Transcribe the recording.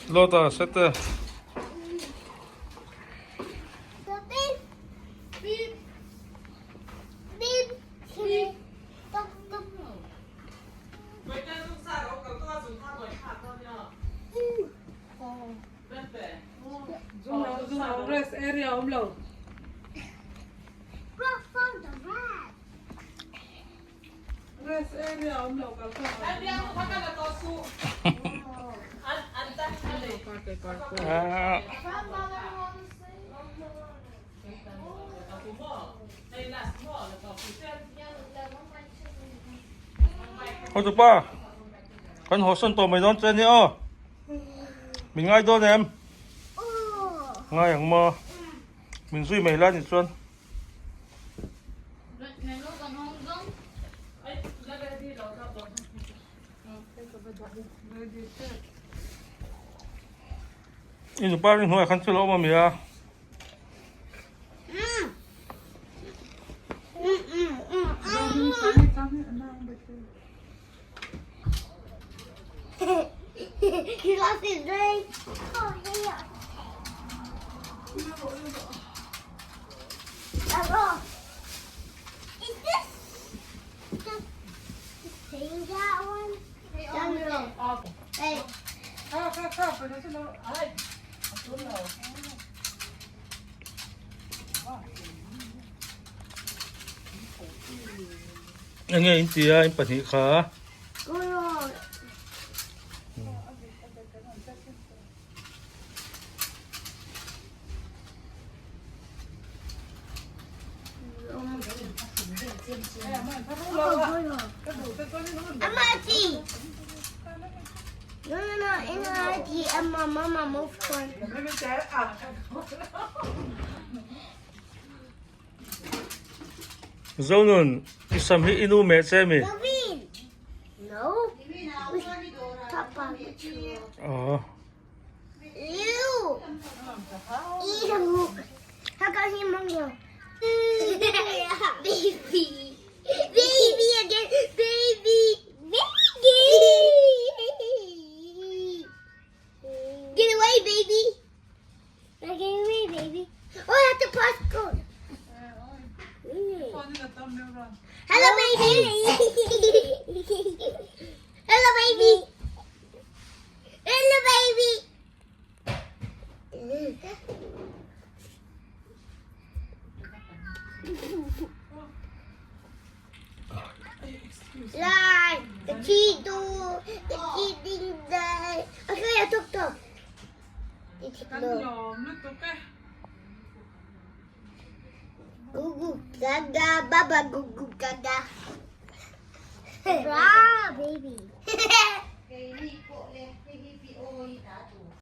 Lota sete. Hotupa, kan haw sawn tawh mai dawn che nia aw. Min ngai dawn em? Ngai ang maw? Min zui mai la ni chuan. I nupa ring hnuaiah khan thil a awm a mi a? He lost his leg. Oh, here. Is this the same that one? Hey. Enge in ti a in pahnih kha? Zonun, i sam hi i nu meh che mi? Aw. Get away, baby! Get away, baby! Oh, I have to passcode. Hello, baby! Hello, baby! Hello, baby! Lai, the cheeto, the cheating day. Okay, I took the. Goo goo gaga, baba goo goo gaga. Bra, baby.